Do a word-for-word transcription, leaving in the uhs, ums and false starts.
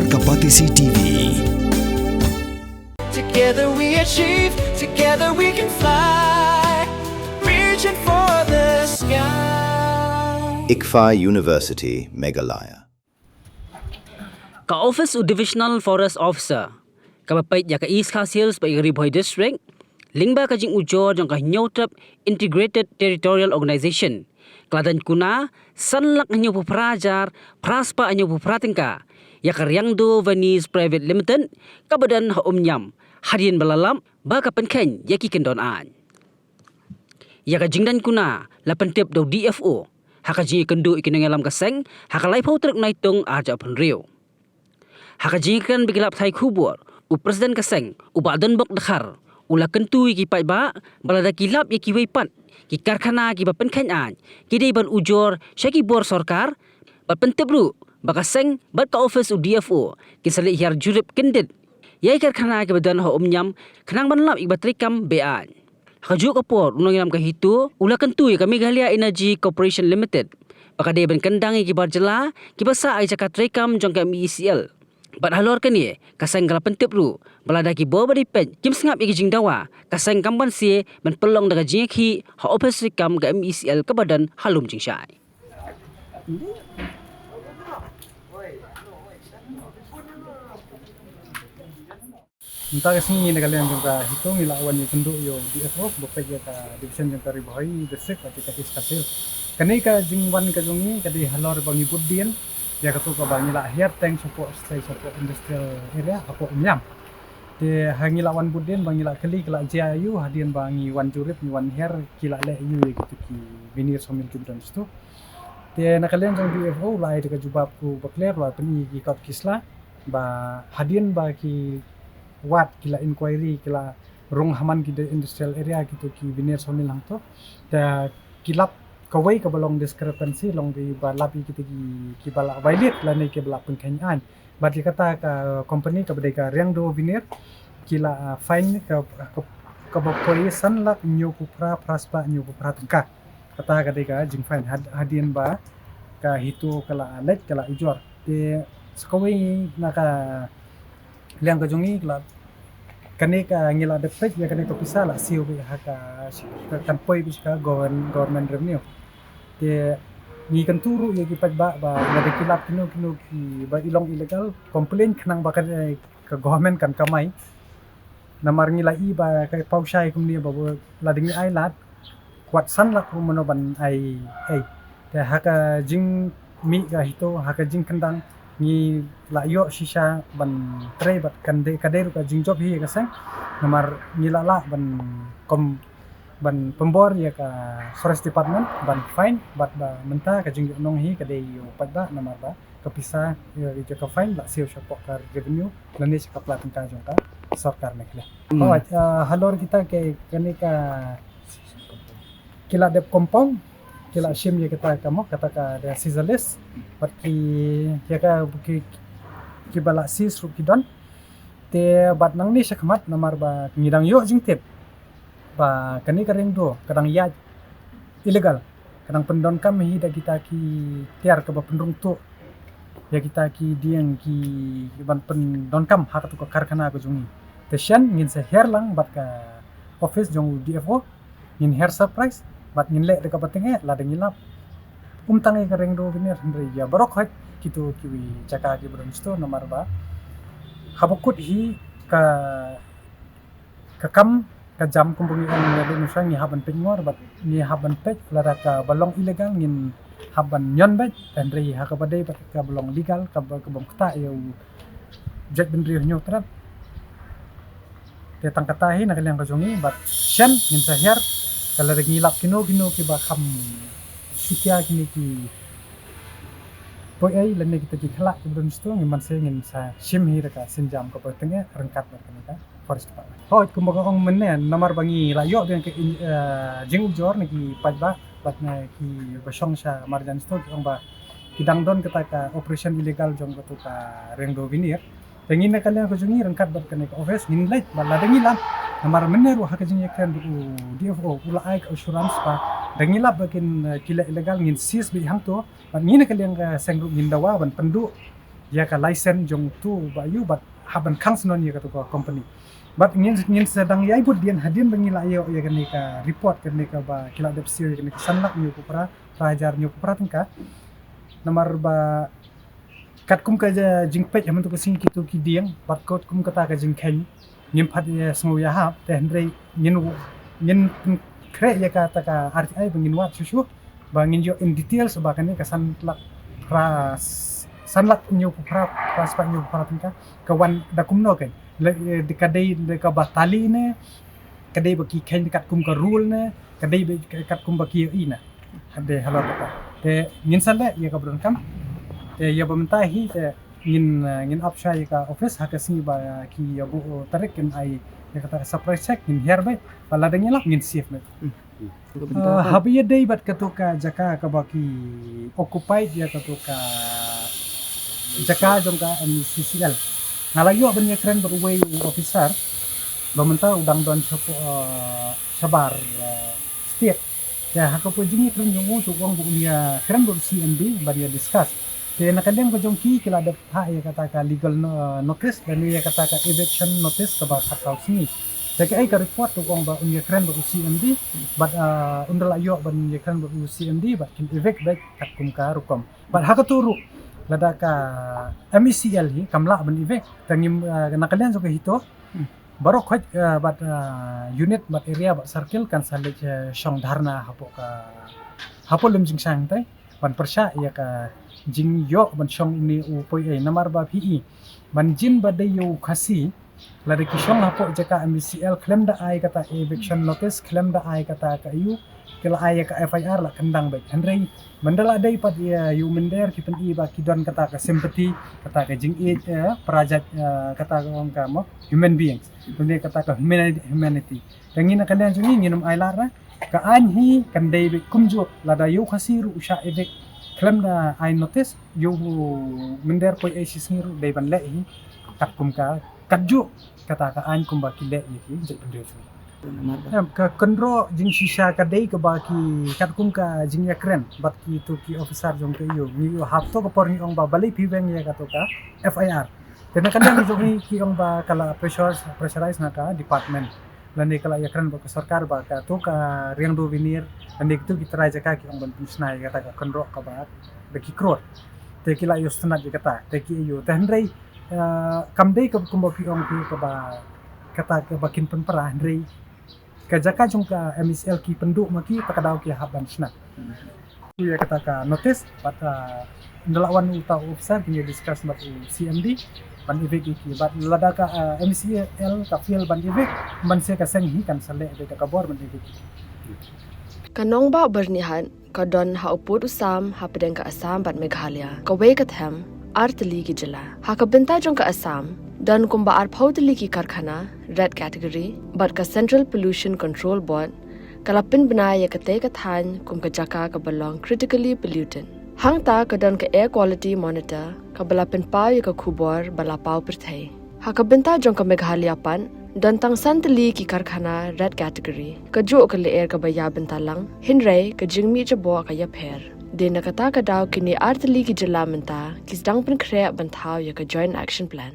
Kapatisi T V. Together we achieve, together we can fly. Reaching for the sky. ICFAI University, Meghalaya. Ka office u Divisional Forest Officer kaba peit ïa ka East Khasi Hills bad ïa ka Ri Bhoi District lyngba ka jingujor jong ka Hynñiewtrep Integrated Territorial Organization ka la daiñ kuna san lak hynñiewphew phra hajar phra spah hynñiewphew phra tyngka ïa ka Riangdo Veneers Private Limited kaba don ha Umïam hadien ba la lap ba ka pynkheiñ ïa ki kyndon aiñ. Ïa ka jingdaiñ kuna la pyntip da u D F O ha ka jingïakynduh ïa ki nongïalam ka seng ha ka laiphew tarik Naitung arhajar arphew hynriew. Ha ka jingïakren bad ki lad pathai khubor, u President ka seng u Bah Donbok Dkhar u la kyntu ïa ki paidbah ba lada ki lap ïa kiwei pat ki karkhana kiba pynkheiñ aiñ ki dei ban ujor sha ki bor sorkar bad pyntip ruh ba ka seng bad ka office u D F O kin sa leit hiar jurip kyndit ïa ki karkhana kiba don ha Umïam khnang ban lap ïa kiba treikam beh aiñ. Ha kajuh ka por u nongïalam ka HITO u la kyntu ïa ka Meghalaya Energy Corporation Limited ba ka dei ban kyndang ïa ki bar jylla kiba sah ha ki jaka treikam jong ka M E E C L. Bad halor kane ka seng ka la pyntip ruh ba lada ki bor ba dei peit kim sngap ïa ki jingdawa, ka seng kam banse ban pynlong da ka jingïakhih ha ophis treikam ka M E E C L kaba don ha Lumjingshai. Mynta ka sngi na ka liang jong ka HITO ngi la wan ïakynduh ïa u D F O ba peit ïa ka division jong ka Ri Bhoi District, ka East Khasi Hills. Kane ka jingwan ka jong ngi ka dei halor ba ngi bud dien ïa kato kaba ngi la hiar tank shapoh, sha shapoh industrial area hapoh Umïam. Te ha ngi la wan bud dien ba ngi la kylli ki la jia aiu hadien ba ngi wan jurip, ngi wan hiar, ki la leh aiu ïa kito ki veneer sawmill ki ba don shato. Te na ka liang jong D F O la ai da ka jubab kaba clear, la pyni ki kot ki sla ba hadien ba ki wad, ki la inquiry, ki la rung ha man ki industrial area kito ki veneer sawmill hangto. Te ki lap kawei kaba long discrepancy, long kiba lap ïa kito ki, kiba la violate lane kiba la pynkheiñ aiñ. Bad ïa kata ka company kaba dei ka Riangdo Veneer ki la, ah, fine ka, ka, kaba poi san lak hynñiewphew phra, phra spah hynñiewphew phra tyngka. Kata ka dei ka jingfine had-, hadien ba ka HITO ka la leit ka la ujor. Te sa kawei na ka liang ka jong ngi la, kane ka ngi la dep peit ïa kane ka pisa la siew beit ha ka, kan poi beit sha ka govern-, government revenue. Te ngi kyntu ruh ïa ki paidbah ba lada ki lap kino kino kiba i long illegal, complain khnang ba ka, ka government kan kamai. Namar ngi la i ba ka paw shai kumne ba lada ngi ai lad wat san lak ruh mano ban ai, ai. Te ha ka jingmih ka HITO, ha ka jingkyndang ngi la ïoh shisha ban trei bad kan dei, ka dei ruh ka jingjop hi ïa ka seng. Namar ngi la lah ban kom, ban pynbor ïa ka Forest Department ban fine bad ba mynta ka jingïohnong hi ka dei ïa u paidbah namar ba ka pisa ïa, ïa ka fine la siew shapoh ka revenue lane sha ka pla tyngka jong ka sorkar Meghalaya. Hmm. Hooid, ah, halor kita ki, kane ka, ki la dep compound, ki la shim ïa kita ka mo, kata ka dei scissor lift, bad ki, ïa ka ki, kiba la seize ruh ki don. Te bad nangne shakhmat namar ba ngi dang ïoh jingtip ba kane ka Riangdo ka dang ïaid illegal, ka dang pyndonkam hi da kita ki tiar kaba pynrung tuh ïa kita ki dieng ki ban pyndonkam ha kato ka karkhana ka jong ngi. Te shen ngin sa hiar lang bad ka office jong u D F O, ngin hiar surprise bad ngin leh da kaba tyngeh lada ngi lap. Um tang ïa ka Riangdo Veneer hynrei ïa baroh khoit kito kiwei jaka kiba don shato namar ba haba kut hi ka ka kam ka jam kumba ngi ong ïa, ngi hap ban peit ngor bad ngi hap ban peit lada kaba long illegal ngin hap ban ñion beit, hynrei ha kaba dei bad kaba long legal, kaba, kaba ong kata ïa u jaitbynriew Hynñiewtrep. Te tang kata hi na ka liang ka jong ngi bad shen ngin sa hiar, ka lada ngi lap kino kino kiba kham shutia kine ki poi ei lane kita ki khlak kiba don shato, ngin man se ngin sa shim hi da ka sienjam kaba tyngeh ryngkat bad kane ka Forest Department. Hooid, kumba nga ong mynne, namar ba ngi la ïoh biang ka, eh, jingujor na ki paidbah bad na kiba shong sha marjan shato ki ong ba ki dang don kata ka operation illegal jong kato ka Riangdo Veneer. Te ngi na ka liang ka jong ngi ryngkat bad kane ka office ngin leit bad lada ngi lap. Namar mynne ruh ha ka jingïakren bad u D F O u la ai ka assurance ba lada ngi lap ba kin, eh, ki leh illegal ngin seize beit hangto. Bad ngi na ka liang ka seng ruh ngin dawa ban pynduh ïa ka license jong uto u Bah Ïew bad hap ban khang shnong ïa kato ka company. Bad ngin, ngin sa dang ïai bud dien hadien ba ngi la ïoh ïa kane ka report, kane kaba ki la dep siew ïa kane ka san lak hynñiewphew phra, phra hajar hynñiewphew phra tyngka. Namar ba katkum ka ja-, jingpeit ha mynta ka sngi kito ki dieng bad katkum kata ka jingkheiñ, ngim pat ïa sngew ïahap, te hynrei ngin, ngin pynkhreh ïa kata ka R T I ba ngin wad shuh shuh, ba ngin ïoh in details ba kane ka san lak phra, san lak hynñiewphew phra, phra spah hynñiewphew phra tyngka ka wan da kumno kein. Le, eh, ka dei da kaba tali ne, ka dei ba ki kheiñ katkum ka rule ne, ka dei ba katkum ba ki ïohi ne. Ka dei halor kata. Te ngin sa leh ïa kaba donkam. Te ïa ba mynta hi te ngin, eh, ngin ap shai ïa ka office ha ka sngi ba ki ïa buh tarik kin ai ïa kata ka surprise check, ngin hiar beit. Ba lada ngi lap ngin save beit. Hmm. Ah, haba ïadei bad kato ka jaka kaba ki occupied ïa kato ka jaka jong ka M E C L. Nga la ïoh ban ïakren bad uwei u officer ba mynta u dang don shapoh, ah, shabar, ah, state. Te ha ka por jingïakren jong u, u ong ba un ïakren bad u C M D ban ïa discuss. Te na ka liang ka jong ki, ki la dep phah ïa kata ka legal no-, notice, lane ïa kata ka eviction notice kaba khatsaw sngi. Te kaei ka report, u ong ba un ïakren bad u C M D, bad, ah, un da la ïoh ban ïakren bad u C M D bad kin evict beit katkum ka rukom. Bad ha kato ruh, lada ka M E C L hi kam lah ban evict, te ngim, ah, na ka liang jong ka HITO, baroh khoit, ah, bad, ah, unit bad area bad circle kan sa leit, ah, shong dharna hapoh ka, hapoh lum jingshang te ban pyrshah ïa ka jingïoh ban shong une u Poi Ei. Namar ba phi i, ban jin ba dei ïa u Khasi, lada ki shong hapoh jaka M E C L khlem da ai kata eviction notice, khlem da ai kata ka ïu, ki la ai ïa ka F I R la kyndang beit. Hynrei mynda la dei pat ïa u mynder, ki pyni ba ki don kata ka sympathy, kata ka jingïeit, eh, para jait, eh, kata ka ong ka mo human beings. Lane kata ka humani-, humanity. Te ngi na ka liang jong ngi ngin ym ai lad re. Ka aiñ hi kan dei beit kumjuh, lada ïa u Khasi ruh u shah evict khlem da ai notice, ïa u mynder Poi Ei shi sngi ruh dei ban leh hi katkum ka, katjuh kata ka aiñ kumba ki leh ïa ki jaitbynriew jong ngi. Em, ka kynroh jingshisha ka dei kaba ki katkum ka jingïakren bad kito ki officer jong ka ïew. Ngi ïoh hap to ka por ngi ong ba balei phi weng ïa kato ka F I R. Te na ka liang jong ngi ki ong ba ka la pressure, pressurize na ka department. Lane ka la ïakren bad ka sorkar ba kato ka Riangdo Venir, lane kito ki trai jaka ki ong ban pynshna ïa kata ka kynroh kaba da ki klur. Te ki la ïoh sngewtynnat ïa kata, te ki ïoh. Te hynrei, eh, kam dei kaba kumba phi ong phi kaba, kata kaba kin pynpra, hynrei ka jaka jong ka M E C L ki pynduh ma ki, ta ka daw ki hap ban shna ïa kata ka notice, bad, ah, ynda la wan uta u officer kin ïa discuss bad u C M D ban evict ïa ki, bad lada ka, ah, M E C L ka fail ban evict, mynta ka seng hi kan sa leh da ka bor ban evict ïa ki. Ka nongbah Byrnihat ka don ha u pud u sam hapdeng ka Assam bad Meghalaya, kawei ka them ar tylli ki jylla. Ha ka bynta jong ka Assam, don kumba arphew tylli ki karkhana red category, bad ka Central Pollution Control Board ka la pynbna ïa katei ka thaiñ kum ka jaka kaba long critically polluted. Hangta ka don ka Air Quality Monitor kaba la pynpaw ïa ka khubor ba la paw pyrthei. Ha ka bynta jong ka Meghalaya pat, don tang san tylli ki karkhana red category. Kajuh ka lyer kaba ïa bynta lang, hynrei ka jingmih jaboh ka ïapher. Dei na kata ka daw kine ar tylli ki jylla mynta ki sdang pynkhreh ban thaw ïa ka Joint Action Plan.